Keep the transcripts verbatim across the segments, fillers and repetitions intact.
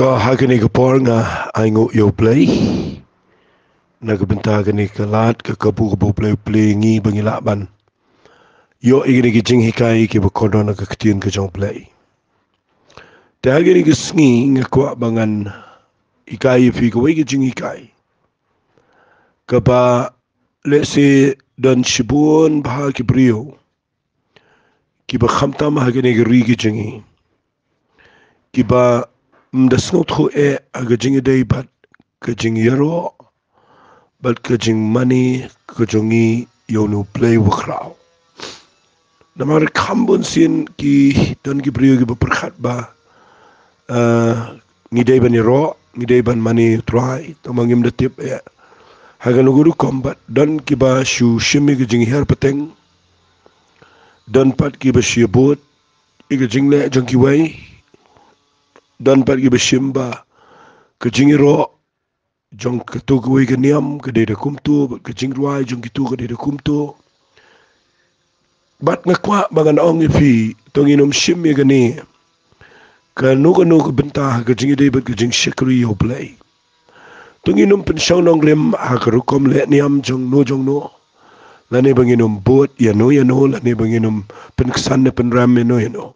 To, ha kane ka por nga ai nguh ïa U Blei na ka bynta kane ka lad ka kabu kabu U Blei u plie ïa ngi ba ngi lah ban ïoh ïa kane ka jinghikai kiba kordor na ka ktien ka jong U Blei. Te ha kane ka sngi nga kwah ba ngan hikai ïa phi kawei ka jinghikai kaba lehse don shibun bha ki briew kiba khamtam ha kane ka ri ka jong ngi kiba ym da sngewthuh eh ha ka jingïadei bad ka jingïaroh bad ka jingmane ka jong ngi ïa une U Blei uba khraw. Namar kham bun sien ki don ki briew kiba pyrkhat ba, eh, ngi dei ban ïaroh, ngi dei ban mane ïa U Trai, tangba ngim da tip eh ha kano ka rukom. Bad don kiba shu shim ïa ka jinghiar pateng, don pat kiba shu ïabud ïa ka jingleh jong kiwei, don pat kiba shim ba ka jingïaroh jong kato kawei ka niam ka dei da kumto, bad ka jingrwai jong kito ka dei da kumto. Bad nga kwah ba ngan ong ïa phi, to ngin ym shim ïa kane kano kano ka bynta ha ka jingïadei bad ka jingshakri ïa U Blei. To ngin ym pynshong nongrim ha ka rukom leh niam jong no jong no, lane ba ngin ym bud ïa no ïa no, lane ba ngin ym pynksan ne pynrem ïa no ïa no.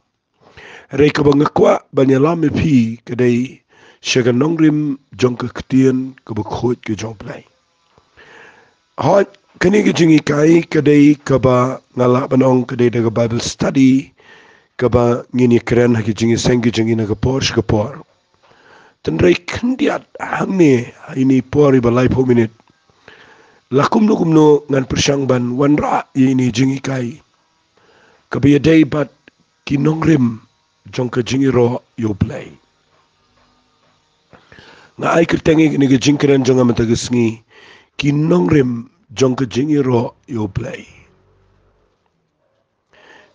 Hynrei kaba nga kwah ban ïalam ïa phi ka dei sha ka nongrim jong ka ktien kaba khuid ka jong U Blei. Hooid, kane ka jinghikai ka dei kaba nga lah ban ong ka dei da ka Bible study kaba ngin ïakren ha ka jingïaseng ka jong ngi na ka por sha ka por. Hynrei khyndiat hangne ha ine i por iba laiphew minit, la kumno kumno ngan pyrshang ban wanrah ïa ine i jinghikai kaba ïadei bad ki nongrim jong ka jingïaroh ïa U Blei. Nga ai kyrteng ïa kane ka jingkren jong nga mynta ka sngi, ki nongrim jong ka jingïaroh ïa U Blei.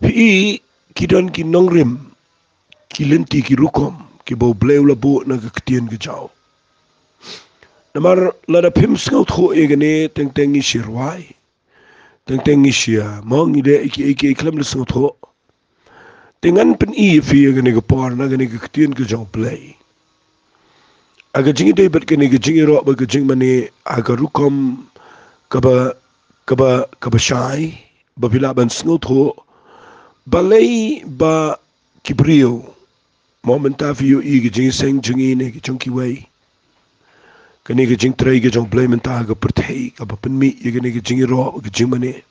Phi i, ki don ki nongrim, ki lynti, ki rukom kiba U Blei u la buh na ka ktien ka jong u. Namar lada phim sngewthuh ïa kane, teng teng ngi shu rwai, teng teng ngi shu ïa, mo, ngi leh ïa kiei kiei khlem da sngewthuh. Te ngan pyni ïa phi ha kane ka por na kane ka ktien ka jong U Blei, ha ka jingïadei bad kane ka jingïaroh bad ka jingmane ha ka rukom kaba, kaba, kaba shai, ba phi lah ban sngewthuh balei ba ki briew, mo, mynta phi ïohi ka jingïaseng jong ngi ne ka jong kiwei, kane ka jingtrei ka jong U Blei mynta ha ka pyrthei kaba pynmih ïa kane ka jingïaroh, ka jingmane,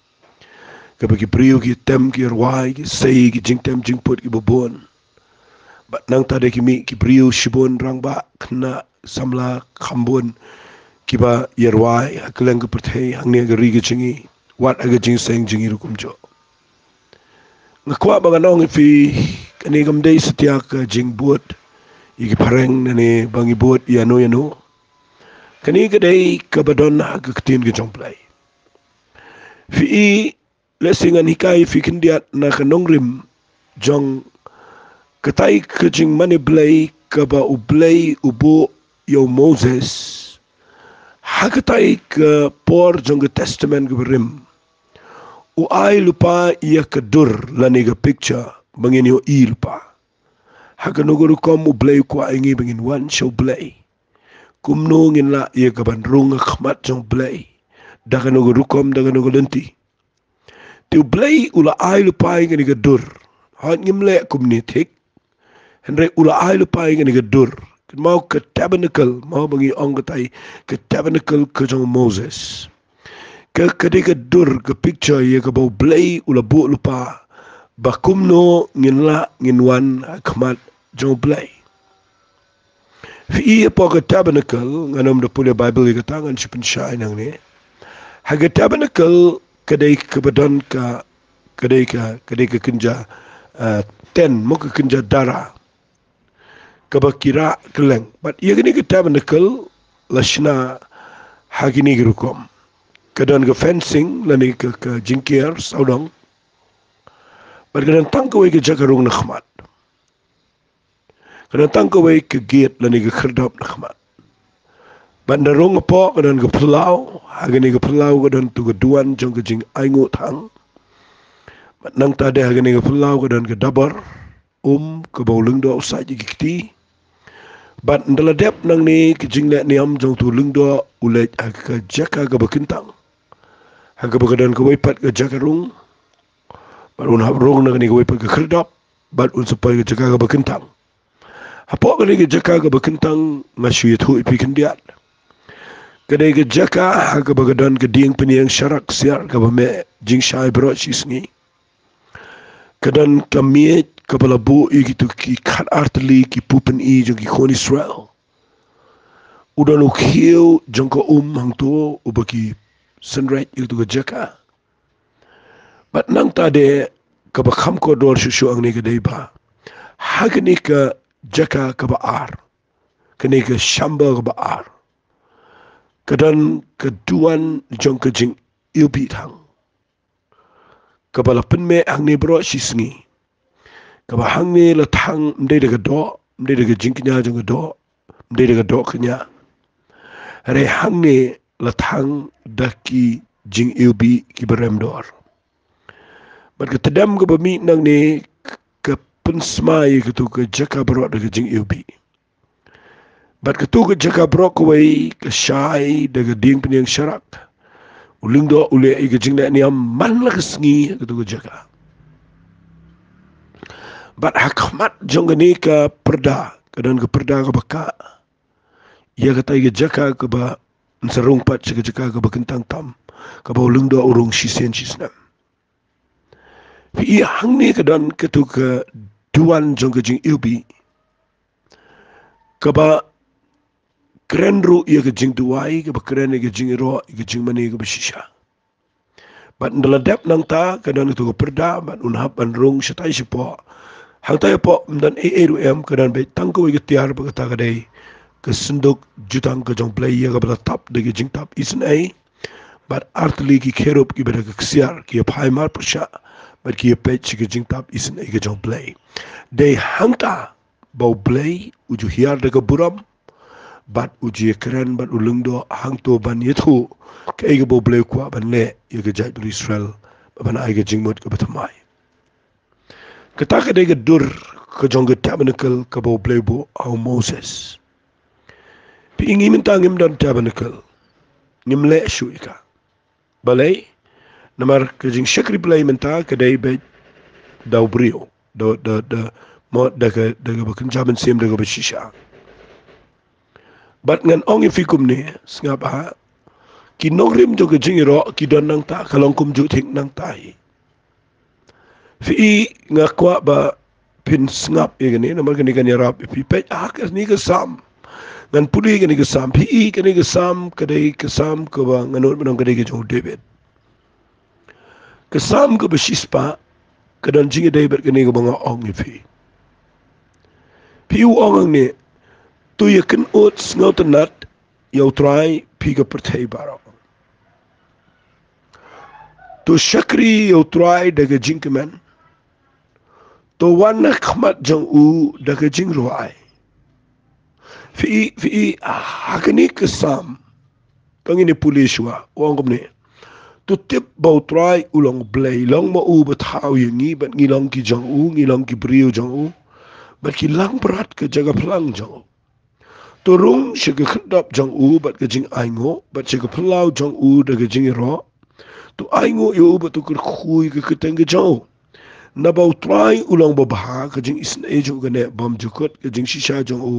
kaba ki briew ki tem, ki rwai, ki sei ki jingtem jingput kiba bun. Bad nangta de ki mih ki briew shibun, rangbah, khynnah, samla, kham bun, kiba ïa rwai ha kylleng ka pyrthei, hangne ha ka ri ka jong ngi, wat ha ka jingïaseng jong ngi ruh kumjuh. Nga kwah ba ngan ong ïa phi, kane kam dei satia ka jingbud ïa ki phareng, ne ba ngi bud ïano ïano. Kane ka dei kaba don ha ka ktien ka jong U Blei. Phi i, lehse ngan hikai ïa phi khyndiat na ka nongrim jong katai ka jingmane Blei kaba U Blei u buh ïa u Moses ha katai ka por jong ka Testament kaba rim. U ai lypa ïa ka dur lane ka picture ba ngin ïohi lypa. Ha kano ka rukom U Blei u kwah ïa ngi ba ngin wan sha U Blei? Kumno ngin lah ïa ka ban rung ha khmat jong U Blei? Da kano ka rukom, da kano ka lynti? Te U Blei u la ai lypa ïa kane ka dur. Hooid, ngim leh kumne thik, hynrei u la ai lypa ïa kane ka dur. Kynmaw ka tabernacle, mo, ba ngi ong katai ka tabernacle ka jong u Moses. Ka, ka dei ka dur, ka picture ïa kaba U Blei u la buh lypa ba kumno ngin lah ngin wan ha khmat jong U Blei. Phi i, hapoh ka tabernacle, ngan ym da pule Bible ïa kata, ngan shu pynshai nangne. Ha ka tabernacle ka dei kaba don ka, ka dei ka, ka dei ka kynja, ah, tent, mo, ka kynja dara kaba ki rah kylleng. Bad ïa kane ka tabernacle la shna ha kine ki rukom. Ka don ka fencing lane ka, ka jingker sawdong. Bad ka don tang kawei ka jaka rung na khmat. Ka don tang kawei ka gate lane ka khyrdop na khmat. Bad na rung hapoh ka don ka phyllaw, ha kane ka phyllaw ka don tu ka duwan jong ka jingainguh thang. Bad nangta de ha kane ka phyllaw ka don ka dabar um kaba u lyngdoh u sait ïa ki kti. Bad ynda la dep nangne ka jingleh niam jong utu u lyngdoh, u leit ha ka jaka kaba kyntang, ha kaba ka don kawei pat ka jaka rung. Bad un hap rung na kane kawei pat ka khyrdop, bad un sa poi ka jaka kaba kyntang. Hapoh kane ka jaka kaba kyntang, nga shu ïathuh ïa phi khyndiat. Ka dei ka jaka ha kaba ka don ka dieng pynïeng sharak ksiar kaba mih jingshai baroh shi sngi. Ka don ka miej kaba la buh ïa kitu ki khat artylli ki pu pyni jong ki khun Israel. U don u khiew jong ka um hangto uba ki synreit ïa kitu ka jaka. Bad nangta de kaba kham kordor shuh shuh hangne ka dei ba ha kane ka jaka kaba ar, kane ka chamber kaba ar, ka don ka duwan jong ka jingiwbih thang, kaba la pynmih hangne baroh shi sngi. Kaba hangne la thang ym dei da ka doh, ym dei da ka jingkñia jong ka doh, ym dei da ka doh kñia. Hynrei hangne la thang da ki jingiwbih kiba rem dor. Bad ka tdem kaba mih nangne ka pynsmai ïa katu ka jaka baroh da ka jingiwbih. Bad katu ka jaka baroh kawei ka shai da ka dieng pynïeng sharak. U lyngdoh u leh ïa ka jingleh niam man la ka sngi ha katu ka jaka. Bad ha khmat jong kane ka pyrda, ka don ka pyrda kaba kah ïa katai ka jaka kaba yn sa rung pat sha ka jaka kaba kyntang tam, kaba u lyngdoh u rung shisien shisnem. Phi i hangne ka don katu ka duwan jong ka jingiwbih, kaba kren ruh ïa ka jingduwai, kaba kren ïa ka jingïaroh, ïa ka jingmane kaba shisha. Bad ynda la dep nangta ka don katu ka pyrda, bad un hap ban rung shatai shapoh. Hangtai hapoh ym don ei ei ruh em, ka don beit tang kawei ka tiar, bad kata ka dei ka synduk jutang ka jong U Blei, ïa kaba la tap da ka jingtap isynei. Bad artylli ki kherub kiba da ka ksiar ki ïa phai marpyrshah, bad ki ïa peit sha ka jingtap isynei ka jong U Blei. Dei hangta ba U Blei u ju hiar da ka burom, bad u ju ïa kren bad u lyngdoh hangto ban ïathuh kaei kaba U Blei u kwah ban leh ïa ka jaitbynriew Israel, bad ban ai ka jingmut kaba thymmai. Kata ka dei ka dur ka jong ka tabernacle kaba U Blei u buh ha u Moses. Phi i ngi mynta ngim don tabernacle, ngim leh shuh ïa ka. Balei? Namar ka jingshakri Blei mynta ka dei beit da u briew, da, da, da, mo, da ka, da kaba kynja mynsiem, da kaba shisha. Bad ngan ong ïa phi kumne, sngap ha, ki nongrim jong ka jingïaroh ki don nangta, ka long kumjuh thik nangta hi. Phi i, nga kwah ba phin sngap ïa kane, namar kane kan ïarap ïa phi. Peit ha kane ka Salm. Ngan pule kane ka Salm. Phi i, kane ka Salm ka dei ka Salm kaba nga nud ban ong ka dei ka jong u David. Ka Salm kaba shispah ka don jingïadei bad kane kaba nga ong ïa phi. Phi i, u ong hangne, to ïakynduh sngewtynnad ïa U Trai phi ka pyrthei baroh. To shakri ïa U Trai da ka jingkmen. To wan ha khmat jong u da ka jingrwai. Phi i, phi i, ha kane ka Salm, to ngin ïa pule shuwa, u ong kumne. To tip ba U Trai u long Blei, long ma u ba thaw ïa ngi, bad ngi long ki jong u, ngi long ki briew jong u, bad ki langbrot ka jaka phlang jong u. To rung sha ka khyrdop jong u bad ka jingainguh, bad sha ka phyllaw jong u da ka jingïaroh. To ainguh ïa u bad to kyrkhu ïa ka kyrteng ka jong u. Naba U Trai u long babha, ka jingisynei jong u ka neh bymjukut, ka jingshisha jong u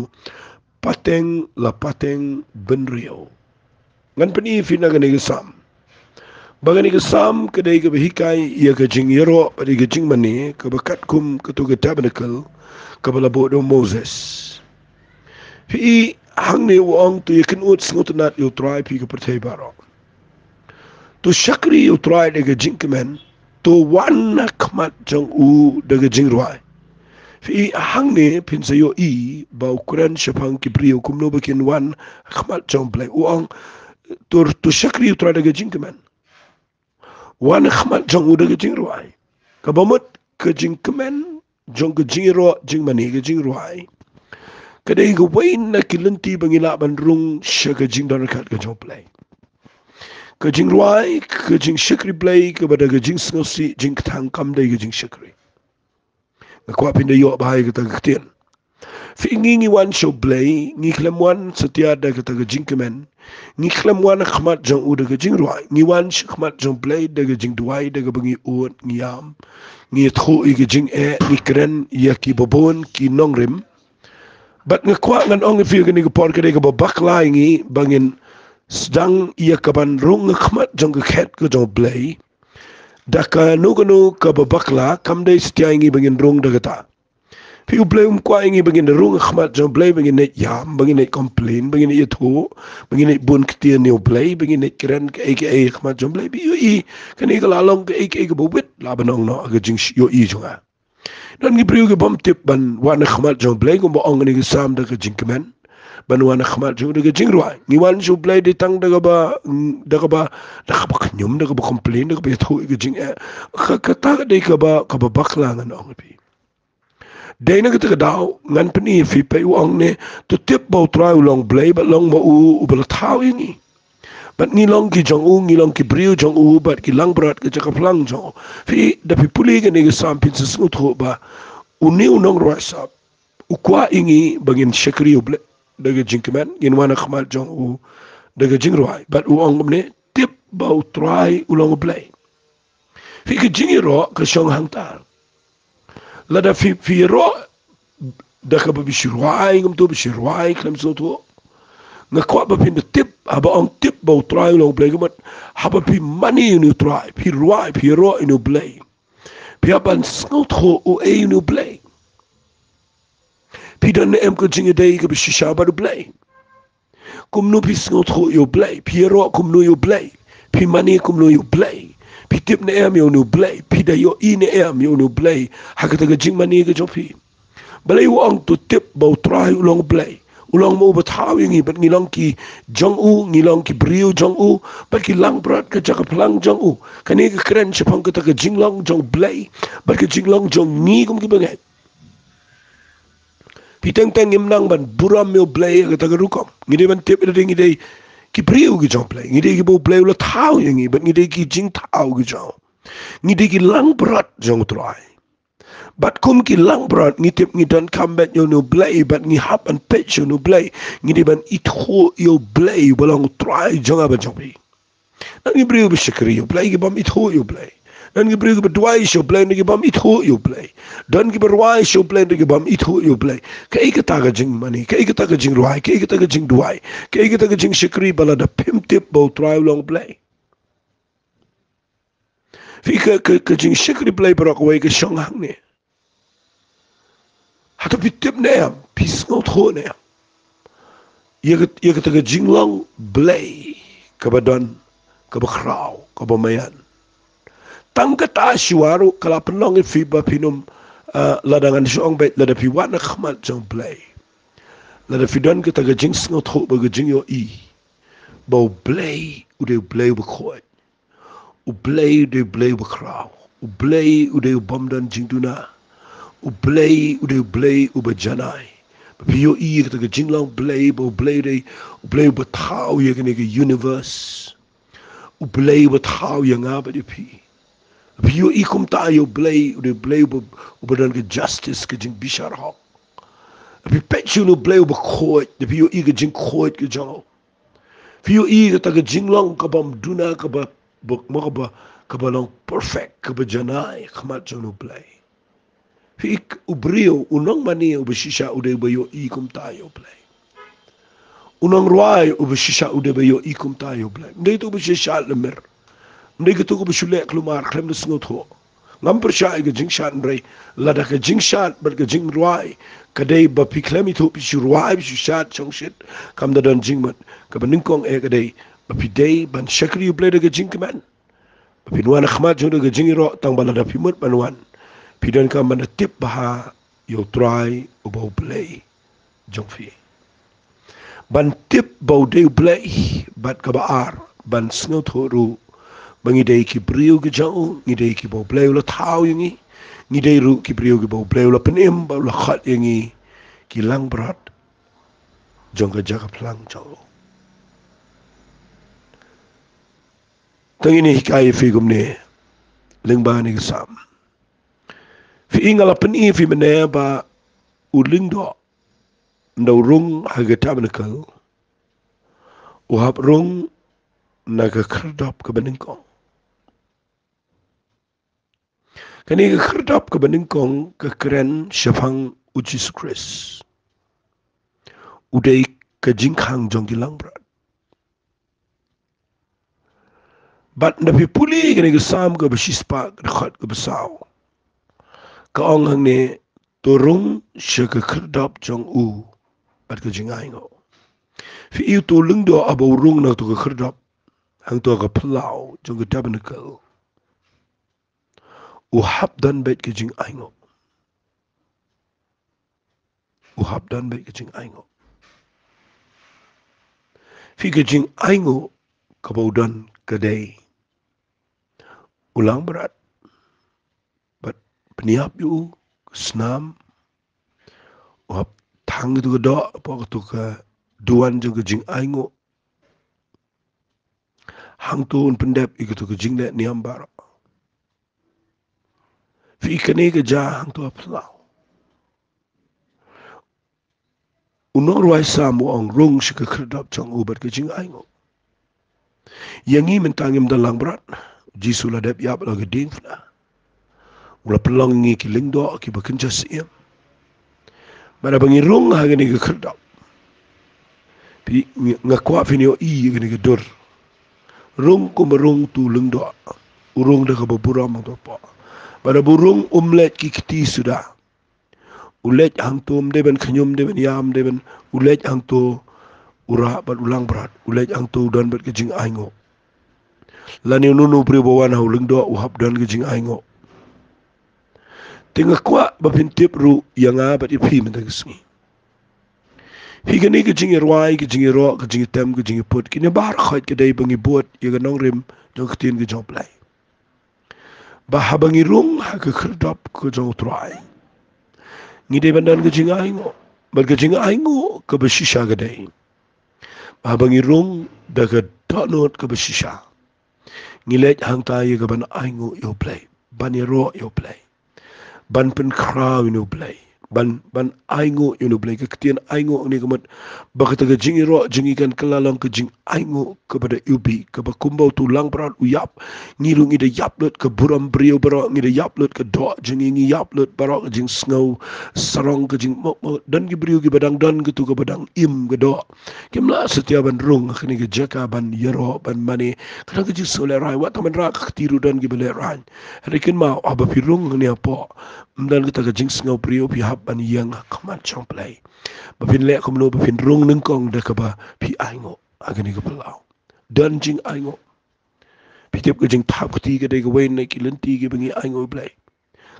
pateng la pateng bynriew. Ngan pyni ïa phi na kane ka Salm. Ba kane ka Salm ka dei kaba hikai ïa ka jingïaroh bad ïa ka jingmane kaba katkum katu ka tabernacle kaba la buh da u Moses. Phi i, hangne u ong, to ïakynduh sngewtynnad ïa U Trai phi ka pyrthei baroh. To shakri ïa U Trai da ka jingkmen. To wan ha khmat jong u da ka jingrwai. Phi i, hangne phin sa ïohi ba u kren shaphang ki briew kumno ba kin wan ha khmat jong U Blei. U ong, to, to shakri ïa U Trai da ka jingkmen. Wan ha khmat jong u da ka jingrwai. Kaba mut ka jingkmen jong ka jingïaroh, jingmane, ka jingrwai, ka dei kawei na ki lynti ba ngi lah ban rung sha ka jingdon ryngkat ka jong U Blei. Ka jingrwai, ka jingshakri Blei, kaba da ka jingsngewsih jingkthang, kam dei ka jingshakri. Nga kwah phin da ïoh bha ïa kata ka ktien. Phi, ngi, ngi wan sha U Blei, ngi khlem wan satia da kata ka jingkmen. Ngi khlem wan ha khmat jong u da ka jingrwai. Ngi wan sha khmat jong U Blei da ka jingduwai, da kaba ngi ud, ngi ïam. Ngi ïathuh ïa ka jingeh, ngi kren ïa kiba bun ki nongrim. Bad nga kwah ngan ong ïa phi kane ka por ka dei kaba bakla ïa ngi ba ngin sdang ïa kaban rung ha khmat jong ka khet ka jong U Blei. Da kano kano kaba bakla, kam dei satia ïa ngi ba ngin rung da kata. Phi, U Blei um kwah ïa ngi ba ngin rung ha khmat jong U Blei, ba ngin leit ïam, ba ngin leit complain, ba ngin leit ïathuh, ba ngin leit bun ktien ïa U Blei, ba ngin leit kren kaei kaei ha khmat jong U Blei. Phi ïohi, kane ka la long kaei kaei kaba wit lah ban ong noh ha ka jingïohi jong nga. Don ki briew ki bym tip ban wan ha khmat jong U Blei, kumba ong kane ka Salm, da ka jingkmen. Ban wan ha khmat jong u da ka jingrwai. Ngi wan sha U Blei dei tang da kaba, da kaba, da kaba khñium, da kaba complain, da kaba ïathuh ïa ka jingeh. Ka, kata ka dei kaba, kaba bakla, ngan ong ïa phi. Dei na kata ka daw, ngan pyni ïa phi, peit, u ong ne, to tip ba U Trai u long Blei, bad long ba u, uba la thaw ïa ngi. Bad ngi long ki jong u, ngi long ki briew jong u, bad ki langbrot ka jaka phlang jong u. Phi, da phi pule kane ka Salm, phin sa sngewthuh ba une u nongrwai Salm u kwah ïa ngi ba ngin shakri U Blei da ka jingkmen, ngin wan ha khmat jong u da ka jingrwai. Bad u ong kumne, tip ba U Trai u long U Blei. Phi, ka jingïaroh ka shong hangta. Lada phi, phi ïaroh da kaba phi shu rwai, kumto phi shu rwai khlem sngewthuh, nga kwah ba phin da tip, haba ong tip ba U Trai u long U Blei, ka mut haba phi mane ïa une U Trai, phi rwai, phi ïaroh ïa une U Blei, phi hap ban sngewthuh uei une U Blei. Phi don ne em ka jingïadei kaba shisha bad U Blei? Kumno phi sngewthuh ïa U Blei? Phi ïaroh kumno ïa U Blei? Phi mane kumno ïa U Blei? Phi tip ne em ïa une U Blei? Phi da ïohi ne em ïa une U Blei ha kata ka jingmane ka jong phi? Balei u ong to tip ba U Trai u long U Blei? U long ma uba thaw ïa ngi, bad ngi long ki jong u, ngi long ki briew jong u, bad ki langbrot ka jaka phlang jong u. Kane ka kren shaphang kata ka jinglong jong U Blei bad ka jinglong jong ngi kum ki bangeit. Phi, teng teng ngim nang ban burom ïa U Blei ha kata ka rukom. Ngi dei ban tip ïa lade ngi dei ki briew ki jong U Blei, ngi dei kiba U Blei u la thaw ïa ngi, bad ngi dei ki jingthaw ki jong u. Ngi dei ki langbrot jong U Trai. Bad kum ki langbrot ngi tip ngi donkam beit ïa une U Blei, bad ngi hap ban peit sha une U Blei. Ngi dei ban ithuh ïa U Blei uba long U Trai jong nga bad jong phi. Don ki briew kiba shakri ïa U Blei ki bym ithuh ïa U Blei. Don ki briew kiba duwai sha U Blei, don ki bym ithuh ïa U Blei. Don kiba rwai sha U Blei, don ki bym ithuh ïa U Blei. Kaei kata ka jingmane, kaei kata ka jingrwai, kaei kata ka jingduwai, kaei kata ka jingshakri ba lada phim tip ba U Trai u long U Blei? Phi, ka, ka, ka jingshakri Blei baroh kawei ka shong hangne. Hato phi tip ne em, phi sngewthuh ne em ïa ka, ïa kata ka jinglong Blei kaba don, kaba khraw, kaba maïan? Tang kata shuwa ruh ka la pynlong ïa phi ba phin ym, ah, lada ngan shu ong beit, lada phi wan ha khmat jong U Blei, lada phi don kata ka jingsngewthuh bad ka jingïohi ba U Blei u dei U Blei uba khuid. U Blei u dei U Blei uba khraw. U Blei u dei u bym don jingduna. U Blei u dei U Blei uba janai. Ba phi ïohi ïa kata ka jinglong Blei, ba U Blei u dei U Blei uba thaw ïa kane ka universe. U Blei uba thaw ïa nga bad ïa phi. Ba phi ïohi kumta ïa U Blei, u dei U Blei uba, uba don ka justice, ka jingbishar hok. Ba phi peit sha une U Blei uba khuid, ba phi ïohi ka jingkhuid ka jong u. Phi ïohi kata ka jinglong kabym duna, kaba, ba, ma kaba, kaba long perfect, kaba janai ha khmat jong une U Blei. Phi, u briew, u nongmane uba shisha u dei ba ïohi kumta ïa U Blei. U nongrwai uba shisha u dei ba ïohi kumta ïa U Blei. Ym dei tu uba shisha lemmer. Ym dei katu kaba shu leh kulmar khlem da sngewthuh. Ngam pyrshah ïa ka jingshad, hynrei lada ka jingshad bad ka jingrwai ka dei ba phi khlem ithuh, phi shu rwai, phi shu shad shongshit, kam da don jingmut. Kaba nyngkong eh ka dei ba phi dei ban shakri U Blei da ka jingkmen. Ba phin wan ha khmat jong u da ka jingïaroh, tang ba lada phi mut ban wan, phi donkam ban da tip bha ïa U Trai uba U Blei jong phi. Ban tip ba u dei U Blei, bad kaba ar, ban sngewthuh ruh ba ngi dei ki briew ki jong u, ngi dei kiba U Blei u la thaw ïa ngi, ngi dei ruh ki briew kiba U Blei u la pynim, ba u la khot ïa ngi ki langbrot jong ka jaka phlang jong u. Tang ïa ngi hikai ïa phi kumne lyngba kane ka Salm. Phi, nga la pyni ïa phi mynne ba u lyngdoh ynda u rung ha ka tabernacle, u hap rung na ka khyrdop kaba nyngkong. Kane ka khyrdop kaba nyngkong ka kren shaphang u Jisu Khrist. U dei ka jingkhang jong ki langbrot. Bad ynda phi pule kane ka Salm kaba shispah, ka dkhot kaba saw, ka ong hangne, to rung sha ka khyrdop jong u bad ka jingainguh. Phi ïohi, to lyngdoh haba u rung na to ka khyrdop, hangto ka phyllaw jong ka tabernacle, u hap don beit ka jingainguh. U hap don beit ka jingainguh. Phi, ka jingainguh kaba u don ka dei u langbrot. Bad pynïap ïa u ka snam, u hap thang ïa kato ka doh, hapoh kato ka duwan jong ka jingainguh. Hangto un pyndep ïa kato ka jingleh niam baroh. Phi, kane ka jia hangto ha phyllaw. U nongrwai Salm u ong, rung sha ka khyrdop jong u bad ka jingainguh. Ïa ngi mynta ngim don langbrot. Jisu la dep ïap la ka diengphna. U la pynlong ngi ki lyngdoh kiba kynja syiem. Bad haba ngi rung ha kane ka khyrdop, phi, nga kwah phin ïohi ïa kane ka dur. Rung kumba rung uto u lyngdoh. U rung da kaba burom hangto hapoh. Bad haba u rung um leit ki kti suda. U leit hangto, um dei ban khñium, um dei ban ïam, um dei ban, u leit hangto u rah bad u langbrot, u leit hangto u don bad ka jingainguh. Lane uno uno u briew ba wan ha u lyngdoh u hap don ka jingainguh. Te nga kwah ba phin tip ruh ïa nga bad ïa phi mynta ka sngi. Phi, kane ka jingïarwai, ka jingïaroh, ka jingïatem, ka jingïaput, kine baroh khoit ka dei ba ngi bud ïa ka nongrim jong ka ktien ka jong U Blei. Ba haba ngi rung ha ka khyrdop ka jong U Trai, ngi dei ban don ka jingainguh. Bad ka jingainguh kaba shisha ka dei ba haba ngi rung da ka dohnud kaba shisha, ngi leit hangta ïa ka ban ainguh ïa U Blei, ban ïaroh ïa U Blei, ban pynkhraw ïa U Blei, ban, ban ainguh ïa U Blei. Ka ktien ainguh hangne ka mut ba kata ka jingïaroh jong ngi kan kylla long ka jingainguh kaba da iwbih, kaba kumba uto u langbrot u ïap, ngi ruh ngi da ïap lut, ka burom briew baroh ngi da ïap lut, ka doh jong ngi ngi ïap lut baroh, ka jingsngew sarong, ka jingmut. Don ki briew kiba dang don kato kaba dang im ka doh, kim lah satia ban rung ha kane ka jaka ban ïaroh, ban mane. Ka don ka jingsngew lehraiñ, wat tang ban rah ka kti ruh don kiba lehraiñ. Hynrei kynmaw, haba phi rung hangne hapoh, ym don kata ka jingsngew briew, phi hap ban ïeng ha khmat jong U Blei ba phin leh kumno, ba phin rung nyngkong da kaba phi ainguh ha kane ka phyllaw. Don jingainguh. Phi tip, ka jingthap kti ka dei kawei na ki lynti kiba ngi ainguh ïa U Blei.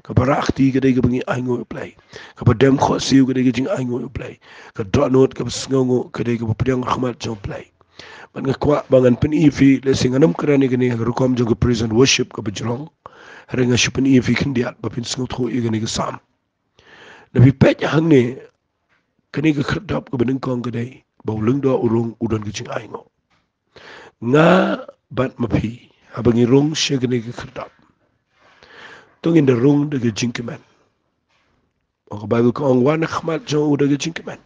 Kaba rah kti ka dei kaba ngi ainguh ïa U Blei. Kaba dem khohsiew ka dei ka jingainguh ïa U Blei. Ka dohnud, kaba sngewnguh ka dei kaba pdiang ha khmat jong U Blei. Bad nga kwah ba ngan pyni ïa phi, lehse ngan ym kren ïa kane ha ka rukom jong ka praise and worship kaba jrong. Hynrei nga shu pyni ïa phi khyndiat ba phin sngewthuh ïa kane ka Salm. Lada phi peit hangne, kane ka khyrdop kaba nyngkong ka dei ba u lyngdoh u rung u don ka jingainguh. Nga bad ma phi, haba ngi rung sha kane ka khyrdop, to ngin da rung da ka jingkmen. Ka Baibl ka ong, wan ha khmat jong u da ka jingkmen.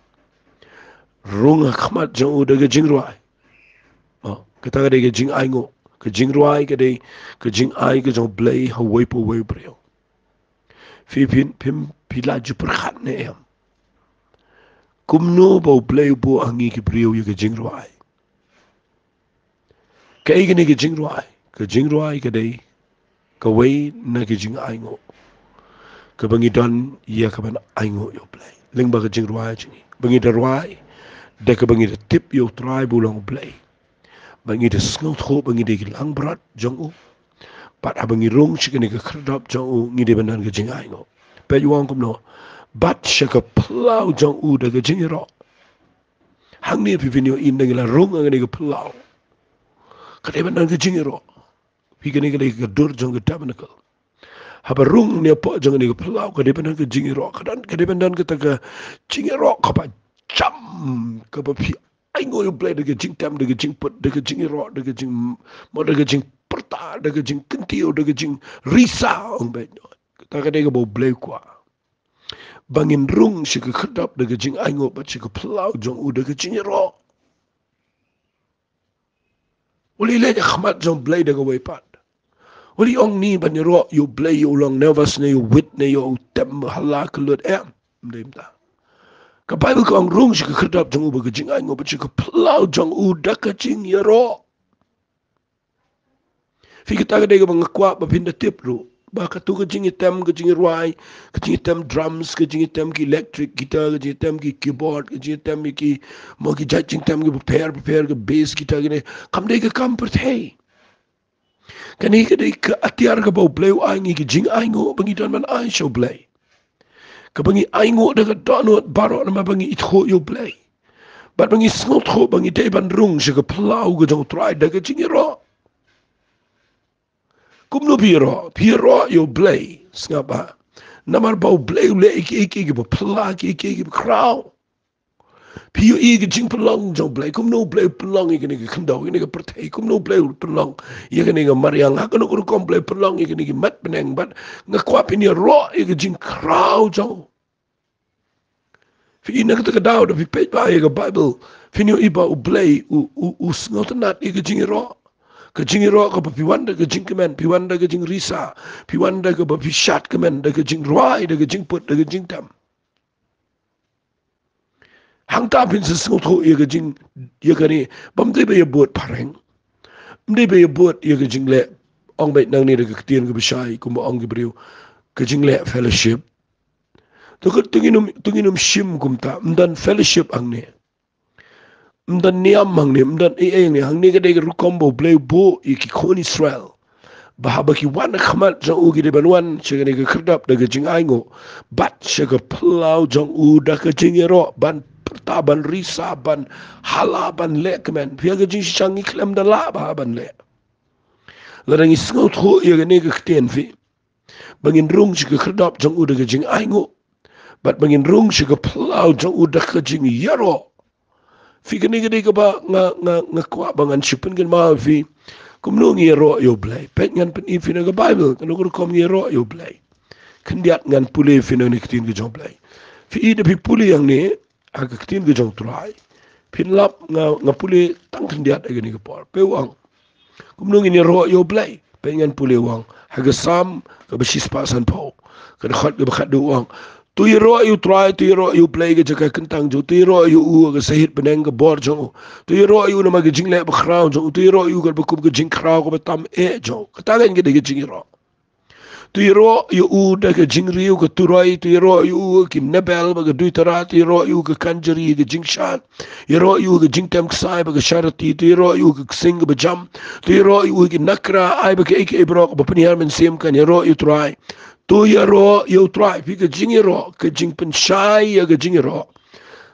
Rung ha khmat jong u da ka jingrwai. Oh, kata ka dei ka jingainguh. Ka jingrwai ka dei ka jingai ka jong U Blei ha uwei pa uwei u briew. Phi, phin, phim, phi la ju pyrkhat ne em kumno ba U Blei u buh ha ngi ki briew ïa ka jingrwai? Kaei kane ka jingrwai? Ka jingrwai ka dei kawei na ki jingainguh kaba ngi don ïa ka ban ainguh ïa U Blei. Lyngba ka jingrwai jong ngi, ba ngi da rwai da kaba ngi da tip ïa U Trai ba u long U Blei. Ba ngi da sngewthuh ba ngi dei ki langbrot jong u. Bad haba ngi rung sha kane ka khyrdop jong u, ngi dei ban don ka jingainguh. Peit u ong kumno, bat sha ka phyllaw jong u da ka jingïaroh. Hangne phi, phin ïohi, ynda ngi la rung ha kane ka phyllaw, ka dei ban don ka jingïaroh. Phi, kane ka dei ka dur jong ka tabernacle. Haba rung hangne hapoh jong kane ka phyllaw, ka dei ban don ka jingïaroh, ka don, ka dei ban don kata ka jingïaroh kaba jam, kaba phi ainguh ïa U Blei da ka jingtem, da ka jingput, da ka jingïaroh, da ka jing, mo, da ka jingpyrta, da ka jingkyntiew, da ka jingrisa, ong beit. Kata ka dei kaba U Blei u kwah. ba ngin rung sha ka khyrdop da ka jingainguh bad sha ka phyllaw jong u da ka jingïaroh. Wat leit ha khmat jong U Blei da kawei pat. Wat ong ni ban ïaroh ïa U Blei, ïa u long nervous ne ïa u wit ne ïa u tem ha la ka lut, em. Ym dei kumta. Ka Baibl ka ong rung sha ka khyrdop jong u bad ka jingainguh bad sha ka phyllaw jong u da ka jingïaroh. Phi, kata ka dei kaba nga kwah ba phin da tip ruh, ba kato ka jingïatem, ka jingïarwai, ka jingïatem drums, ka jingïatem ki electric guitar, ka jingïatem ki keyboard, ka jingïatem ki, mo, ki jait jingtem kiba pher bapher, ka bass guitar, kine kam dei ka kam pyrthei. Kane ka dei ka atiar kaba U Blei u ai ngi, ka jingainguh ba ngi don ban ai sha U Blei. Kaba ngi ainguh da ka dohnud baroh namar ba ngi ithuh ïa U Blei bad ba ngi sngewthuh ba ngi dei ban rung sha ka phyllaw ka jong U Trai da ka jingïaroh. Kumno phi ïaroh? Phi ïaroh ïa U Blei, sngap bha. Namar ba U Blei u leh ïa kiei kiei kiba phylla, kiei kiei kiba khraw. Phi ïohi ïa ka jingpynlong jong U Blei, kumno U Blei u pynlong ïa kane ka khyndew, ïa kane ka pyrthei, kumno U Blei u pynlong ïa kane ka mariang, ha kano ka rukom U Blei u pynlong ïa kane ka met bneng, bad nga kwah phin ïaroh ïa ka jingkhraw jong u. Phi, na kata ka daw da phi peit bha ïa ka Baibl, phin ïohi ba U Blei u, u, u sngewtynnad ïa ka jingïaroh. Ka jingïaroh kaba phi wan da ka jingkmen, phi wan da ka jingrisa, phi wan da kaba phi shad kmen, da ka jingrwai, da ka jingput, da ka jingtem. Hangta phin sa sngewthuh ïa ka jing, ïa kane, bym dei ba ïa bud phareng. Ym dei ba ïa bud ïa ka jingleh, ong beit nangne da ka ktien kaba shai, kumba ong ki briew, ka jingleh fellowship. To ka, to ngin ym, to ngin ym shim kumta, ym don fellowship hangne. Ym don niam hangne, ym don ei ei hangne, hangne ka dei ka rukom ba U Blei u buh ïa ki khun Israel. Ba haba ki wan ha khmat jong u ki dei ban wan sha kane ka khyrdop da ka jingainguh bad sha ka phyllaw jong u da ka jingïaroh, ban pyrta, ban risa, ban hala, ban leh kmen. Phi, ha ka jingshisha ngi khlem da lah bha ban leh. Lada ngi sngewthuh ïa kane ka ktien, phi, ba ngin rung sha ka khyrdop jong u da ka jingainguh bad ba ngin rung sha ka phyllaw jong u da ka jingïaroh. Phi, kane ka dei kaba nga, nga, nga kwah ba ngan shu pynkynmaw ïa phi. Kumno ngi ïaroh ïa U Blei? Peit, ngan pyni ïa phi na ka Baibl kano ka rukom ngi ïaroh ïa U Blei. Khyndiat ngan pule ïa phi na kane ka ktien ka jong U Blei. Phi, da phi pule hangne ha ka ktien ka jong U Trai, phin lap, nga, nga pule tang khyndiat ha kane ka por. Peit, u ong, kumno ngin ïaroh ïa U Blei? Peit, ngan pule, u ong ha ka Salm kaba shispah sanphew, ka dkhot kaba khatduh, u ong: To ïaroh ïa U Trai, to ïaroh ïa U Blei ka jaka kyntang jong u, to ïaroh ïa u ha ka sahit bneng ka bor jong u. To ïaroh ïa u namar ka jingleh bakhraw jong u, to ïaroh ïa u katba kum ka jingkhraw kaba tam eh jong u. Kata ka dei ka jingïaroh. To ïaroh ïa u da ka jingriew ka turoi, to ïaroh ïa u ki nebel bad ka duitara, to ïaroh ïa u ka kanjari, ka jingshad, ïaroh ïa u ka jingtem ksai bad ka sharati, to ïaroh ïa u ka ksing kaba jam, to ïaroh ïa u ki nakra, ai ba kaei kaei baroh kaba pynhiar mynsiem kan ïaroh ïa U Trai. To ïaroh ïa U Trai. Phi, ka jingïaroh, ka jingpynshai ïa ka jingïaroh.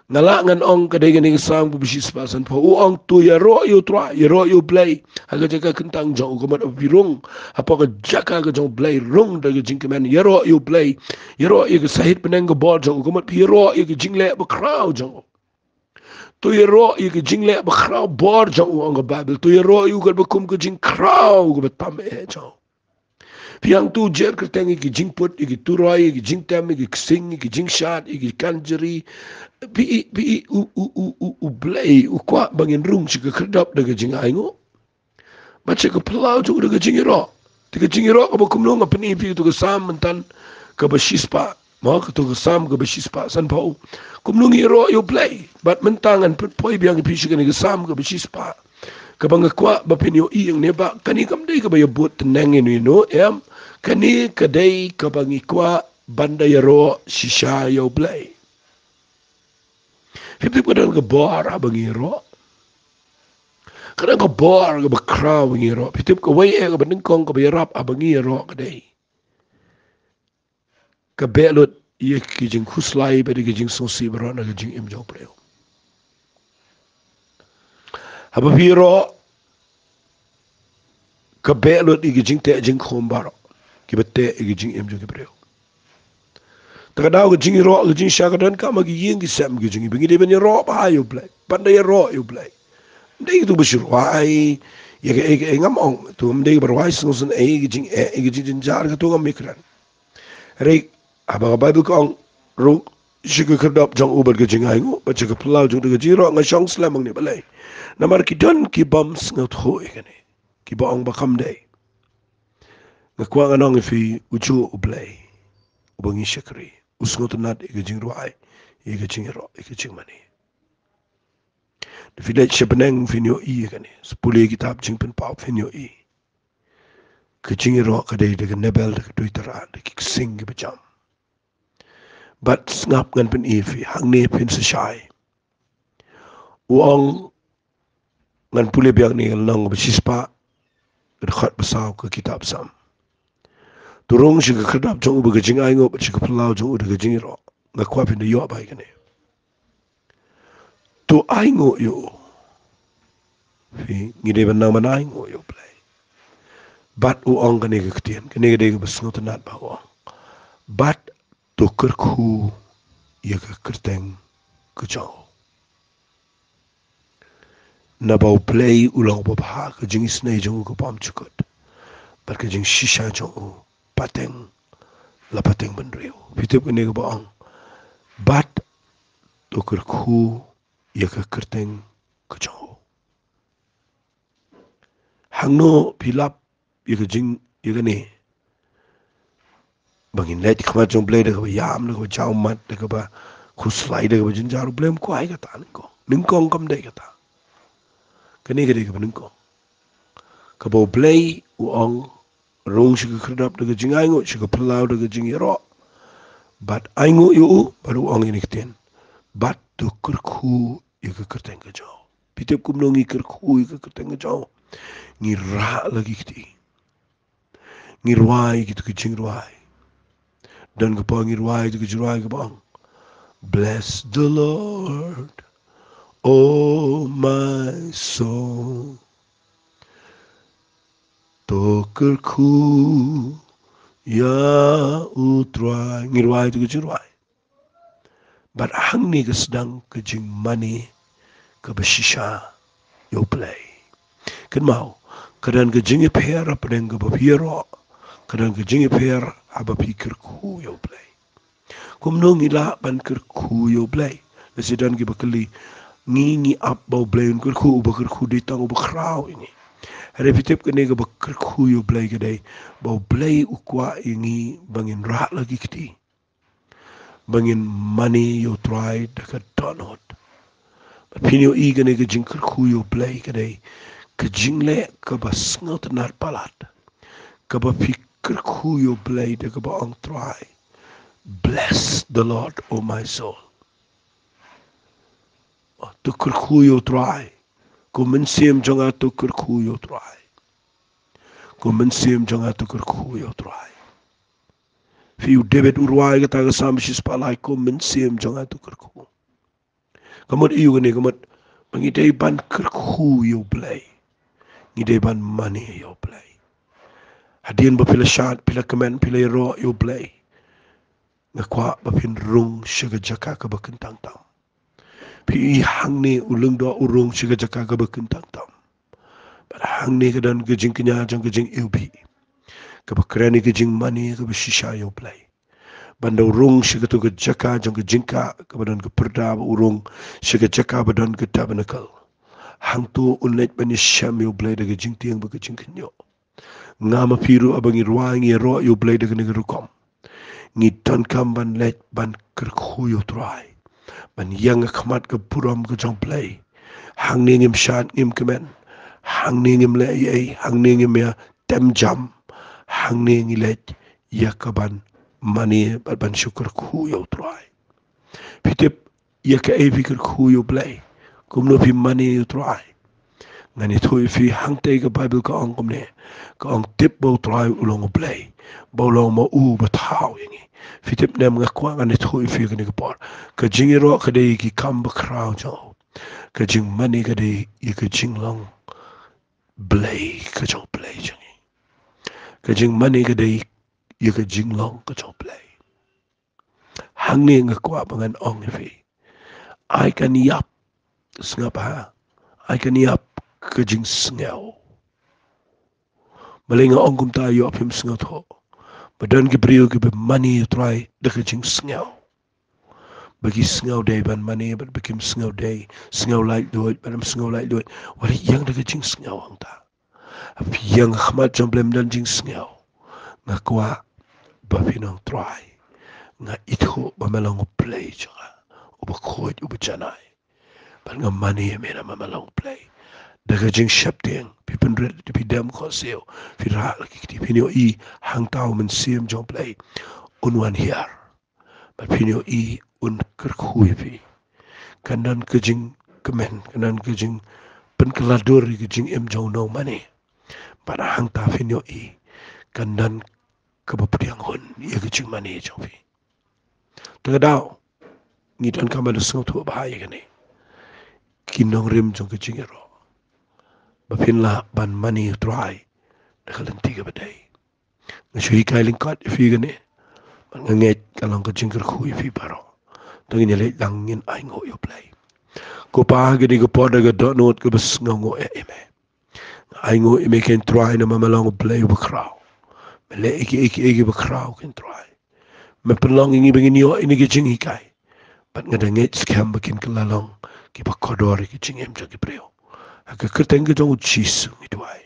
Nga lah ngan ong ka dei kane ka Salm kaba shispah sanphew. U ong to ïaroh ïa U Trai, ïaroh ïa U Blei ha ka jaka kyntang jong u. Ka mut ba phi rung hapoh ka jaka ka jong U Blei, rung da ka jingkmen, ïaroh ïa U Blei, ïaroh ïa ka sahit bneng ka bor jong u. Ka mut phi ïaroh ïa ka jingleh bakhraw jong u. To ïaroh ïa ka jingleh bakhraw bor jong u, ong ka Baibl. To ïaroh ïa u katba kum ka jingkhraw kaba tam eh jong u. Phi, hangto u jer kyrteng ïa ki jingput, ïa ki turoi, ïa ki jingtem, ïa ki ksing, ïa ki jingshad, ïa ki kanjari. Phi, phi, u, u, u, u, U Blei u kwah ba ngin rung sha ka khyrdop da ka jingainguh bad sha ka phyllaw jong u da ka jingïaroh. Te ka jingïaroh kaba kumno? Nga pyni ïa phi kato ka Salm mynta kaba shispah. Mo, kato ka Salm kaba shispah sanphew. Kumno ngi ïaroh ïa U Blei? Bad mynta ngan pynpoi biang ïa phi sha kane ka Salm kaba shispah, kaba nga kwah ba phin ïohi hangne ba kane kam dei kaba ïa bud tneng ïa no ïa no, em. Kane ka dei kaba ngi kwah ban da ïaroh shisha ïa U Blei. Phi tip ka don ka bor haba ngi ïaroh. Ka don ka bor kaba khraw haba ngi ïaroh. Phi tip kawei eh kaba nyngkong kaba ïarap haba ngi ïaroh ka dei ka beh lut ïa ki jingkhuslai bad ïa ki jingsngewsih baroh na ka jingim jong u briew. Haba phi ïaroh, ka beh lut ïa ki jingteh jingkhum baroh kiba teh ïa ki jingim jong ki briew. Te ka daw ka jingïaroh, ka jingshisha ka don ka ma ki ïing ki sem ki jong ngi. Ba ngi dei ban ïaroh bha ïa U Blei, ban da ïaroh ïa U Blei. Ym dei kito ba shu rwai ïa kaei kaei, ngam ong. To ym dei ba rwai sngewsynei, ïa ki jingeh, ïa ki jingjynjar, kato ngam ïakren. Hynrei haba ka Baibl ka ong, rung sha ka khyrdop jong u bad ka jingainguh bad sha ka phyllaw jong u da ka jingïaroh, nga shong slem hangne balei? Namar ki don ki bym sngewthuh ïa kane, kiba ong ba kam dei. Nga kwah ngan ong ïa phi, u juh U Blei uba ngi shakri, u sngewtynnad ïa ka jingrwai, ïa ka jingïaroh, ïa ka jingmane. Da phi leit sha bneng phin ïohi ïa kane. Sa pule kitab Jingpynpaw phin ïohi. Ka jingïaroh ka dei da ka nebel, da ka duitara, da ki ksing kiba jam. Bad sngap, ngan pyni ïa phi hangne, phin sa shai. U ong, ngan pule biang ïa kane ka lynnong ba shispah, ka dkhot ba saw ka kitab Salm. To rung sha ka khyrdop jong u bad ka jingainguh bad sha ka phyllaw jong u da ka jingïaroh. Nga kwah phin da ïoh bha ïa kane. To ainguh ïa u. Phi, ngi dei ban nang ban ainguh ïa U Blei. Bad u ong kane ka ktien, kane ka dei kaba sngewtynnad bha, u ong, bad to kyrkhu ïa ka kyrteng ka jong u. Naba U Blei u long uba bha, ka jingisynei jong u ka bymjukut, bad ka jingshisha jong u pateng la pateng bynriew. Phi tip kane kaba ong, bad to kyrkhu ïa ka kyrteng ka jong u. Hangno phi lap ïa ka jing, ïa kane? Ba ngin leit ha khmat jong U Blei da kaba ïam, da kaba jawmat, da kaba khuslai, da kaba jynjar, U Blei um kwah ïa kata, nyngkong. Nyngkong kam dei kata. Kane ka dei kaba nyngkong. Kaba U Blei u ong, rung sha ka khyrdop da ka jingainguh, sha ka phyllaw da ka jingïaroh. Bad ainguh ïa u, bad u ong ïa kane ka ktien, bad to kyrkhu ïa ka kyrteng ka jong u. Phi tip kumno ngi kyrkhu ïa ka kyrteng ka jong u? Ngi rah la ki kti. Ngi rwai kito ki jingrwai. Don ka por ngi rwai kito ki jingrwai kaba ong, "Bless the Lord, oh my soul." To kyrkhu ïa U Trai. Ngi rwai kito ki jingrwai. Bad hangne ka sdang ka jingmane kaba shisha ïa U Blei. Kynmaw, ka don ka jingïapher hapdeng kaba phi ïaroh, ka don ka jingïapher haba phi kyrkhu ïa U Blei. Kumno ngi lah ban kyrkhu ïa U Blei? Lehse don kiba kylli, ngi, ngi ap ba U Blei un kyrkhu, uba kyrkhu dei tang uba khraw ïa ngi. Hynrei phi tip kane kaba kyrkhu ïa U Blei ka dei ba U Blei u kwah ïa ngi ba ngin rah la ki kti, ba ngin mane ïa U Trai da ka dohnud. Bad phin ïohi kane ka jingkyrkhu ïa U Blei ka dei ka jingleh kaba sngewtynnad palat, kaba phi kyrkhu ïa U Blei da kaba ong, Trai, bless the Lord, oh my soul. To kyrkhu ïa U Trai. Ko mynsiem jong nga, to kyrkhu ïa U Trai. Ko mynsiem jong nga, to kyrkhu ïa U Trai. Phi, u David u rwai kata ka Salm shispah lai, ko mynsiem jong nga, to kyrkhu. Ka mut aïu kane? Ka mut ba ngi dei ban kyrkhu ïa U Blei. Ngi dei ban mane ïa U Blei. Hadien ba phi la shad, phi la kmen, phi la ïaroh ïa U Blei, nga kwah ba phin rung sha ka jaka kaba kyntang tam. Phi i, hangne u lyngdoh u rung sha ka jaka kaba kyntang tam. Bad hangne ka don ka jingkñia jong ka jingïewbih, kaba kren ïa ka jingmane kaba shisha ïa U Blei. Ban da u rung sha kato ka jaka jong ka jingkah kaba don ka pyrda, ba u rung sha ka jaka ba don ka tabernacle. Hangto un leit ban ïashem ïa U Blei da ka jingtieng bad ka jingkhynñiuh. Nga ma phi ruh, haba ngi rwai, ngi ïaroh ïa U Blei da kane ka rukom, ngi donkam ban leit ban kyrkhu ïa U Trai, ban ïeng ha khmat ka burom ka jong U Blei. Hangne ngim shad, ngim kmen, hangne ngim leh ei ei, hangne ngim ïa tem jam, hangne ngi leit ïa ka ban mane bad ban shu kyrkhu ïa U Trai. Phi tip ïa kaei phi kyrkhu ïa U Blei? Kumno phi mane ïa U Trai? Ngan ïathuh ïa phi, hangtei ka Baibl ka ong kumne. Ka ong, tip ba U Trai u long U Blei, ba u long ma u ba thaw ïa ngi. Phi tip ne em, nga kwah ngan ïathuh ïa phi kane ka por. Ka jingïaroh ka dei ïa ki kam bakhraw jong u. Ka jingmane ka dei ïa ka jinglong Blei ka jong U Blei jong ngi. Ka jingmane ka dei ïa ka jinglong ka jong U Blei. Hangne nga kwah ba ngan ong ïa phi, ai kan ïap, sngap ha, ai kan ïap ka jingsngew. Balei nga ong kumta? Ïoh phim sngewthuh ba don ki briew kiba mane ïa U Trai da ka jingsngew. ba ki sngew dei ban mane bad ba kim sngew dei, sngew laitluid bad ym sngew laitluid. Wat ïeng da ka jingsngew hangta. Ïeng ha khmat jong U Blei ym don jingsngew. Nga kwah ba phin ong Trai, nga ithuh ba me long U Blei jong nga, uba khuid, uba janai. Bad nga mane ïa me namar me long U Blei. Da ka jingsheptieng phi pynrit, phi dem khohsiew, phi rah la ki kti, phin ïohi hangta U Mynsiem jong U Blei un wan hiar. Bad phin ïohi un kyrkhu ïa phi. Kan don ka jingkmen, kan don ka jingpynkylla dur ïa ka jingim jong u nongmane. Bad hangta phin ïohi kan don kaba pdiang hun ïa ka jingmane jong phi. Te ka daw ngi donkam ban sngewthuh bha ïa kane, ki nongrim jong ka jingïaroh, ba phin lah ban mane ïa U Trai da ka lynti kaba dei. Nga shu hikai lyngkot ïa phi kane, bad nga ngeit ka long ka jingkyrkhu ïa phi baroh. Te ngin ïa leit lang, ngin ainguh ïa U Blei. Ko Pa, ha kane ka por da ka dohnud kaba sngewnguh ïa me, nga ainguh ïa me kein Trai namar me long U Blei uba khraw. Me leh ïa kiei kiei kiba khraw kein Trai. Me pynlong ïa ngi ba ngin ïoh ïa kine ki jinghikai. Bad nga da ngeit skhem ba kin kylla long kiba kordor ïa ka jingim jong ki briew. Ha ka kyrteng ka jong U Jisu ngi duwai.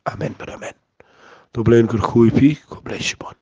Amen bad amen. To U Blei un kyrkhu ïa phi, khublei shibun.